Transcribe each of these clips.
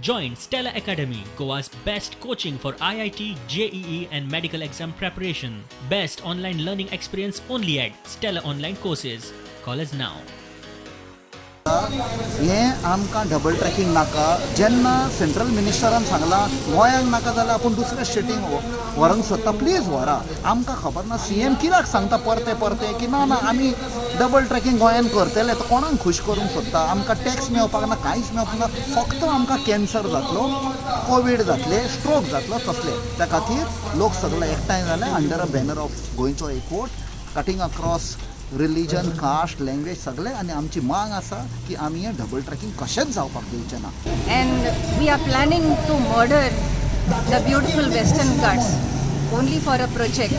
Join Stella Academy, Goa's best coaching for IIT, JEE, and medical exam preparation. Best online learning experience only at Stella Online Courses. Call us now. हें आमकां double tracking नाका. जेन्ना central मिनिस्टरान सांगलां गोंयांक नाका जाल्यार आपूण दुसऱ्या स्टेटींक व्हरूंक सोदता, प्लीज व्हरा. आमकां खबर ना सी एम कित्याक सांगता परतें परतें की ना ना आमी डबल ट्रॅकिंग गोंयान करतले. तो कोणाक खूश करूंक सोदता? आमकां टॅक्स मेळपाक ना, कांयच मेळपाक ना, फक्त आमकां कॅन्सर जातलो, कोवीड जातले, स्ट्रोक जातलो तसले. त्या खातीर लोक सगळे एकठांय जाले अंडर अ बॅनर ऑफ गोंयचो एकवट, cutting across religion, caste, language सगळे. आनी आमची मांग आसा की आमी हें डबल ट्रॅकिंग कशेंच जावपाक दिवचें ना. And we are planning to murder the beautiful Western Ghats only for a project.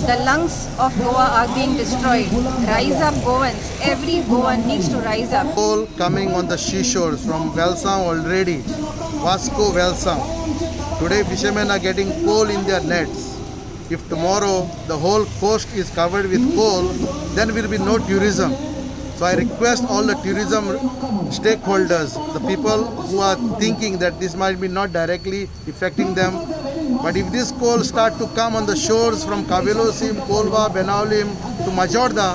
The lungs of Goa are being destroyed. Rise up, Goans. Every Goan needs to rise up. Coal coming on the seashores from Velsao already, Vasco, Velsao. Today fishermen are getting coal in their nets. If tomorrow the whole coast is covered with coal, then will be no tourism. So I request all the tourism stakeholders, the people who are thinking that this might be not directly affecting them, but if this coal start to come on the shores from Cavelossim, Colva, Benaulim to Majorda,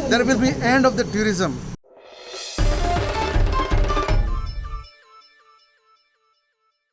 there will be end of the tourism.